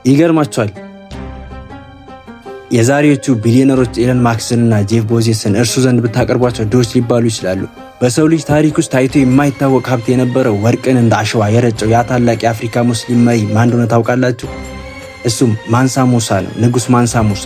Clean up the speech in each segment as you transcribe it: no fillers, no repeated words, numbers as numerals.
ይገርማችኋል። የዛሬዎቹ ቢሊዮነሮች ኤለን ማስክንና ጄፍ ቤዞስን እርሱ ዘንድ ብታቀርቧቸው ድሆች ሊባሉ ይችላሉ። በሰው ልጅ ታሪክ ውስጥ ታይቶ የማይታወቅ ሀብት የነበረው ወርቅን እንደ አሸዋ የረጨው ያ ታላቅ የአፍሪካ ሙስሊም መሪ ማን እንደሆነ ታውቃላችሁ? እሱም ማንሳ ሙሳ ነው። ንጉስ ማንሳ ሙሳ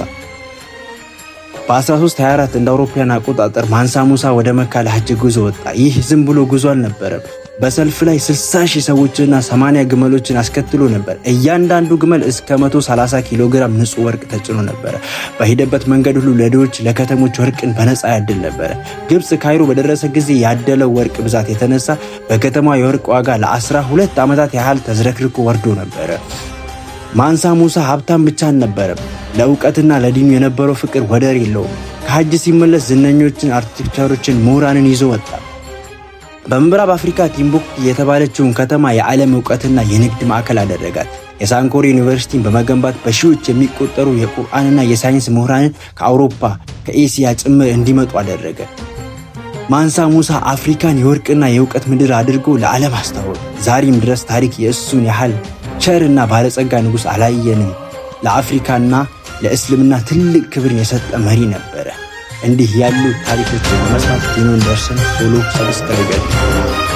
በ1324 እንደ አውሮፓውያን አቆጣጠር ማንሳ ሙሳ ወደ መካ ለሐጅ ጉዞ ወጣ። ይህ ዝም ብሎ ጉዞ አልነበረም። በሰልፍ ላይ 60 ሺህ ሰዎችና 80 ግመሎችን አስከትሎ ነበር። እያንዳንዱ ግመል እስከ 130 ኪሎ ግራም ንጹህ ወርቅ ተጭኖ ነበረ። በሄደበት መንገድ ሁሉ ለድሆች፣ ለከተሞች ወርቅን በነፃ ያድል ነበረ። ግብፅ ካይሮ በደረሰ ጊዜ ያደለው ወርቅ ብዛት የተነሳ በከተማ የወርቅ ዋጋ ለ12 ዓመታት ያህል ተዝረክርኮ ወርዶ ነበረ። ማንሳ ሙሳ ሀብታም ብቻ አልነበረም። ለእውቀትና ለዲኑ የነበረው ፍቅር ወደር የለውም። ከሐጅ ሲመለስ ዝነኞችን፣ አርኪቴክቸሮችን፣ ምሁራንን ይዞ ወጣ። በምዕራብ አፍሪካ ቲምቡክቱ የተባለችውን ከተማ የዓለም እውቀትና የንግድ ማዕከል አደረጋት። የሳንኮሪ ዩኒቨርሲቲን በመገንባት በሺዎች የሚቆጠሩ የቁርአንና የሳይንስ ምሁራንን ከአውሮፓ ከኤስያ ጭምር እንዲመጡ አደረገ። ማንሳ ሙሳ አፍሪካን የወርቅና የእውቀት ምድር አድርጎ ለዓለም አስተዋወቀ። ዛሬም ድረስ ታሪክ የእሱን ያህል ቸርና ባለጸጋ ንጉሥ አላየንም። ለአፍሪካና ለእስልምና ትልቅ ክብርን የሰጠ መሪ ነበረ። እንዲህ ያሉ ታሪኮችን ለመስማት ዲኖን ደርስን follow፣ subscribe ያድርጉ።